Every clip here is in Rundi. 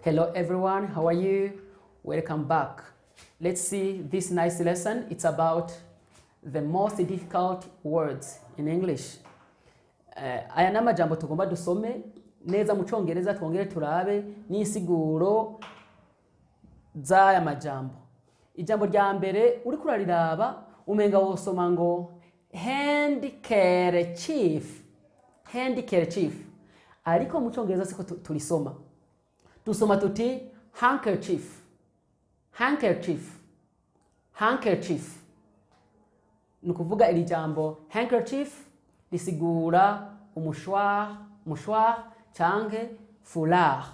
Hello everyone, how are you? Welcome back. Let's see this nice lesson. It's about the most difficult words in English. Aya ni amajambo tugomba dusome neza mu Congereza, twongere turabe n'insiguro z'aya majambo. Ijambo rya mbere uriko urariraba umenga wosoma ngo handkerchief, handkerchief, ariko mu Congereza siko turisoma. Dusoma tuti handkerchief, handkerchief, handkerchief. Ni ukuvuga iri jambo handkerchief risigura umushwar, mouchoir canke foulard.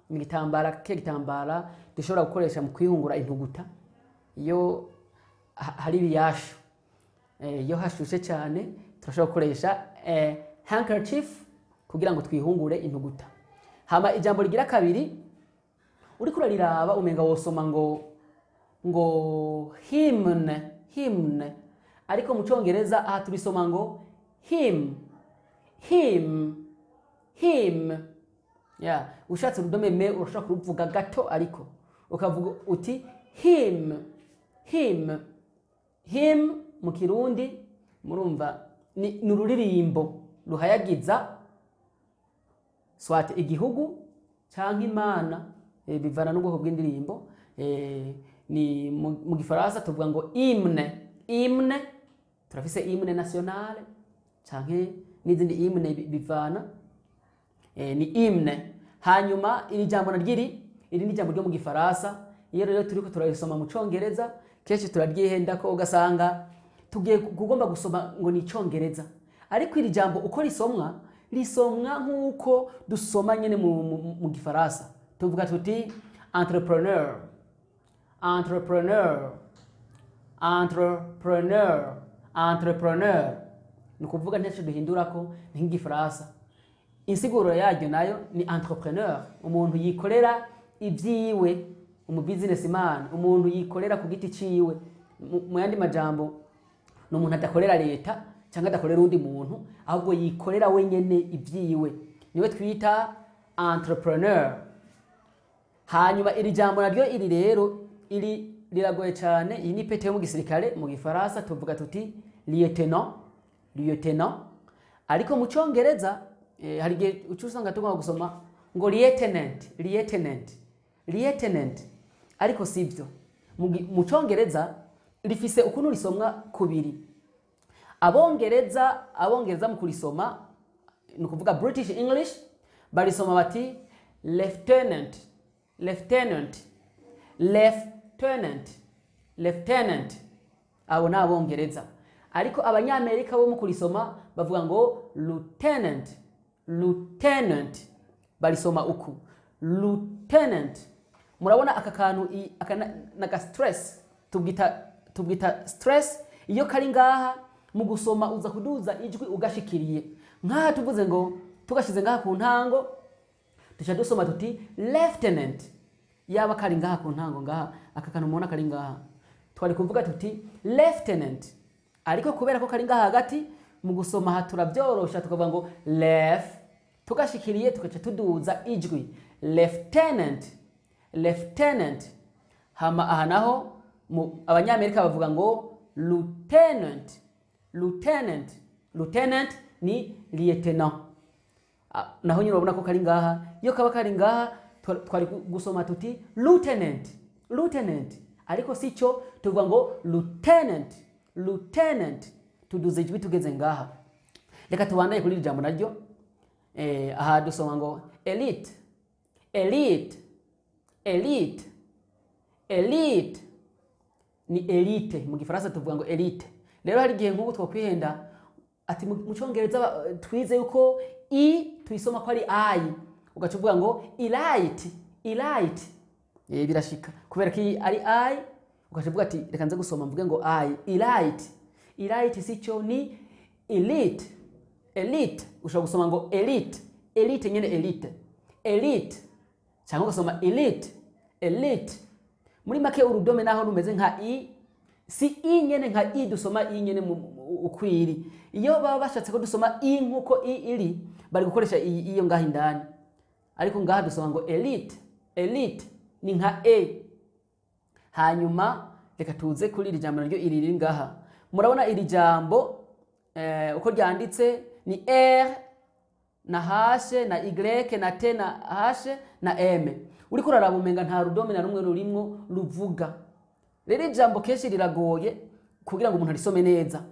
Ni igitambara, ke gitambara dushobora gukoresha mu kwihungura intuguta iyo hari ibiyashu. Iyo hashushe cyane turashobora gukoresha handkerchief kugira ngo twihungure intuguta. Hama ijambo rigira kabiri uriko urariraba umenga wosoma ngo hymn, hymn, ariko mu Congereza aha turisoma ngo him, him, him. Yeah, ushatse urudome me urashobora kuruvuga gato, ariko ukavuga uti him, him, him. Mu Kirundi murumva ni ururirimbo ruhayagiza soit igihugu canke Imana, bivana n'ubwoko bw'indirimbo. Ni mu Gifaransa tuvuga ngo hymne, hymne. Turafise hymne nationale canke n'izindi hymne, bivana. Ni hymne. Hanyuma iri jambo naryiri, iri ni jambo ryo mu Gifaransa. Iyo rero turiko turarisoma mu Congereza kenshi turaryihenda ko ugasanga tugiye kugomba gusoma ngo ni Icongereza, ariko iri jambo uko risomwa, risomwa nk'uko dusoma nyene mu Gifaransa. Tuvuga tuti entrepreneur, entrepreneur, entrepreneur, entrepreneur. Ni ukuvuga ntacyo duhindurako, ni nk'Igifaransa. Insiguro yaryo nayo ni entrepreneur, umuntu yikorera ibyiwe, umu businessman, umuntu yikorera ku giti ciwe. Mu yandi majambo ni umuntu adakorera leta cyangwa adakorera undi muntu, ahubwo yikorera wenyene ibyiwe, niwe twita entrepreneur. Hanyuma iri jambo naryo, iri rero iri riragoye cyane. Iyi ni pete yo mu gisirikare. Mu Gifaransa tuvuga tuti lieutenant, lieutenant, ariko mu Cyongereza hari igihe uca usanga tugomba gusoma ngo lieutenant, lieutenant, lieutenant, ariko sibyo. Mu Cyongereza rifise ukuntu risomwa kubiri. Abongereza mu kurisoma, ni ukuvuga British English, barisoma bati lieutenant, lieutenant, lieutenant, lieutenant. Abo ni Abongereza. Ariko Abanyamerika bo mu kurisoma bavuga ngo lieutenant, lieutenant. Barisoma uku, lieutenant. Murabona aka kantu, aka naga stress, tubwita stress. Iyo kari ngaha, mu gusoma uza kuduza ijwi ugashikiriye. Nkaha tuvuze ngo tugashize ngaha ku ntango, duca dusoma tuti lieutenant. Yaba kari ngaha ku ntango ngaha, aka kantu mubona kari ngaha, twari kuvuga tuti lieutenant, ariko kubera ko kari ngaha hagati, mu gusoma aha turabyorosha tukavuga ngo left, tugashikiriye tugaca tuduza ijwi, lieutenant, lieutenant. Hama aha naho mu Abanyamerika bavuga ngo lieutenant, lieutenant. Lieutenant ni lieutenant. Ah, naho nyine urabona ko kari ngaha. Iyo kaba kari ngaha twari gusoma tuti lieutenant, lieutenant, ariko si cyo. Tuvuga ngo lieutenant, lieutenant, tuduze ijwi tugeze ngaha. Reka tubandanye kuri iri jambo naryo. Aha dusoma ngo elite, elite, elite, elite. Ni elite. Mu Gifaransa tuvuga ngo elite. Rero hari igihe nk'ubu twokwihenda ati mu Cyongereza twize yuko i tuyisoma ko ari i, ugaca uvuga ngo elite, elite. Birashika kubera ko iyi ari i, ugaca uvuga ati reka nze gusoma mvuge ngo i, elite, elite. Si cyo, ni elite, elite. Ushobora gusoma ngo elite, elite nyene, elite, elite, cyangwa ugasoma elite, elite. Muri make urudome naho rumeze nka i, si i nyene nka i dusoma i nyene ukwiri. Iyo baba bashatse ko dusoma i nkuko i iri, bari gukoresha iyi iyo ngaha indani, ariko ngaha dusoma ngo elite. Elite ni nka e. Hanyuma reka tuze kuri iri jambo naryo, iri riri ngaha. Murabona iri jambo uko ryanditse ni R na H na Y na T na H na M. Uriko uraraba umenga nta rudome na rumwe rurimwo ruvuga. Rero ijambo kenshi riragoye kugira ngo umuntu arisome neza.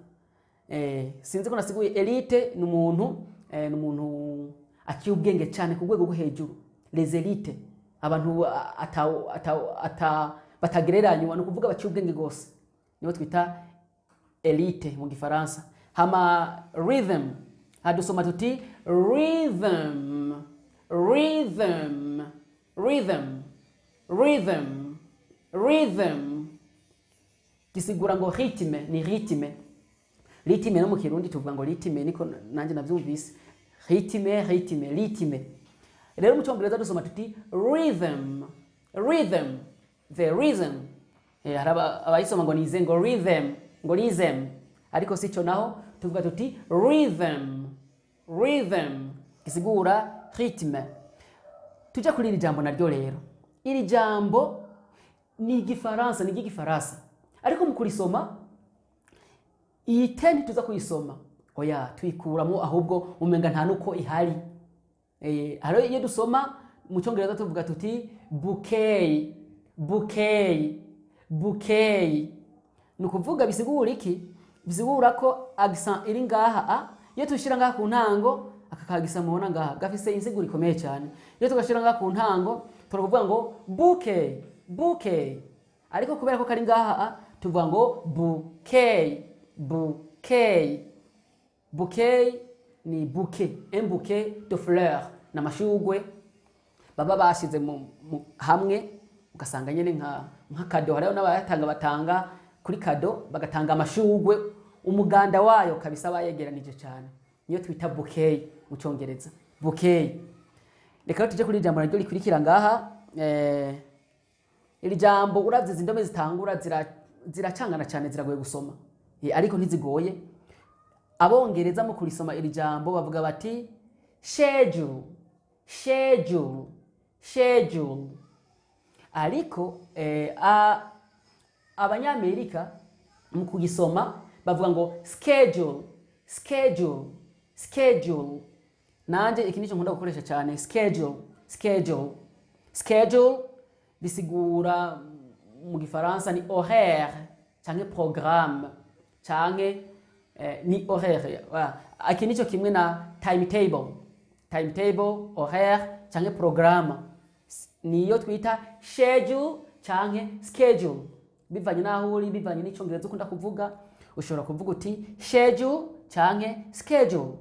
Sinzi ko nasiguye. Elite ni umuntu, ni umuntu akiye ubwenge cyane ku rwego rwo hejuru. Les élites, abantu ata batagereranywa, ni ukuvuga baciye ubwenge rwose, nibo twita elite mu Gifaransa. Hama rhythm, hadusoma tuti rhythm, rhythm, rhythm, rhythm, rhythm. Gisigura ngo rythme, ni rythme. Rythme no mu Kirundi tuvuga ngo rythme, niko nanjye navyumvise. Rythme, rythme, rythme. Rero mu Cyongereza dusoma tuti rhythm, rhythm, the rhythm. Hari abayisoma ngo nize ngo rhythm, ngo rhythm, ariko sico. Naho tuvuga tuti rhythm, rhythm, gisigura rythme. Tujya kuri iri jambo naryo. Rero iri jambo ni Igifaransa, ni iry'Igifaransa, ariko mu kurisoma iyi te ntituza kuyisoma, oya, tuyikuramo, ahubwo umenga nta nuko ihari. Hariho iyo dusoma mu Cyongereza tuvuga tuti bouquet, bouquet, bouquet. Ni ukuvuga bisigura iki? Bisigura ko accent iri ngaha a, iyo tuyishyira ngaha ku ntango, aka kagisa mubona ngaha gafise insiguro ikomeye cyane. Iyo tugashyira ngaha ku ntango turakuvuga ngo bouquet, bouquet, ariko kubera ko kari ngaha a, tuvuga ngo bouquet, bouquet. Bouquet ni bouquet, un bouquet de fleurs, ni amashugwe baba bashize hamwe, ugasanga nyine nka cadeau. Hariho n'abayatanga, batanga kuri cadeau, bagatanga amashugwe, umuganda wayo kabisa bayegeranije cyane, niyo twita bouquet mu Cyongereza, bouquet. Reka rero tujye kuri iri jambo naryo rikurikira ngaha. Iri jambo uravye izi ndome zitangura ziracangana cyane, ziragoye gusoma. Ariko ntizigoye. Abongereza mu kurisoma iri jambo bavuga bati schedule, schedule, schedule, ariko Abanyamerika mu kugisoma bavuga ngo schedule, schedule, schedule. Nanje iki nicyo nkunda gukoresha cyane, schedule, schedule. Schedule bisigura mu Gifaransa ni horaire canke programme canke ni horaire. Voilà. Iki nico kimwe na timetable, timetable, horaire canke programme, niyo twita schedule canke schedule, bivanye n'aho uri, bivanye n'Icongereza ukunda kuvuga. Ushobora kuvuga uti schedule canke schedule.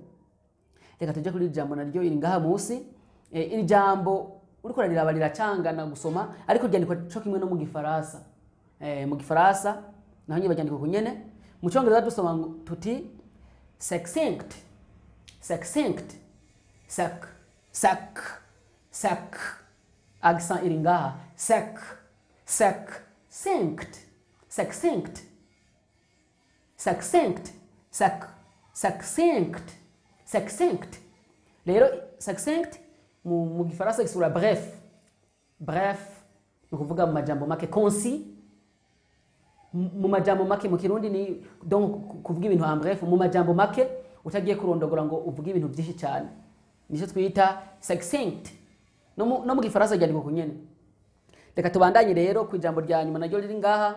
Reka tujye kuri iri jambo naryo iri ngaha munsi. Iri jambo uriko urariraba riracangana gusoma, ariko ryandikwa co kimwe no mu Gifaransa. Mu Gifaransa naho nyine baryandika uko nyene. Mu Cyongereza dusoma ngo tuti succinct, succinct, suc, suc, suc, accent iri ngaha, suc, succinct, succinct, succinct, suc, succinct, succinct. Rero succinct mu Gifaransa gisura bref. Bref ni ukuvuga mu majambo make, concis, mu majambo make. Mu Kirundi ni donc kuvuga ibintu en bref, mu majambo make, utagiye kurondogora ngo uvuge ibintu byinshi cyane, nicyo twita succinct. No mu Gifaransa ryandikwa ku nyene. Reka tubandanye rero ku ijambo rya nyuma naryo riri ngaha.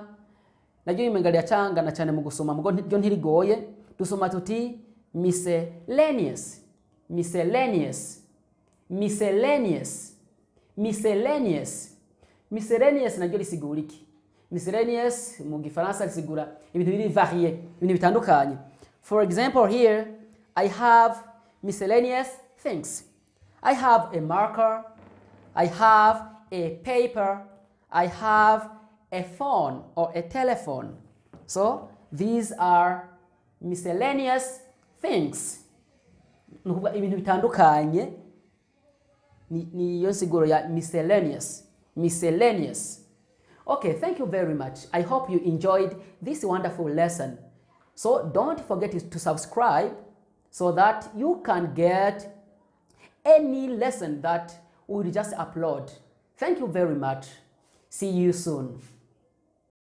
Naryo imenga riracangana cyane mu gusoma, mugo ryo ntirigoye. Dusoma tuti miscellaneous, miscellaneous, miscellaneous, miscellaneous. Miscellaneous naryo risigura iki? Miscellaneous mu Gifaransa risigura ibintu biri varié, ibintu bitandukanye. For example, here I have miscellaneous things. I have a marker, I have a paper, I have a phone or a telephone. So these are miscellaneous things, ni ukuvuga ibintu bitandukanye. Ni iyo nsiguro ya miscellaneous, miscellaneous. Okay, thank you very much. I hope you enjoyed this wonderful lesson. So don't forget to subscribe so that you can get any lesson that we will just upload. Thank you very much. See you soon.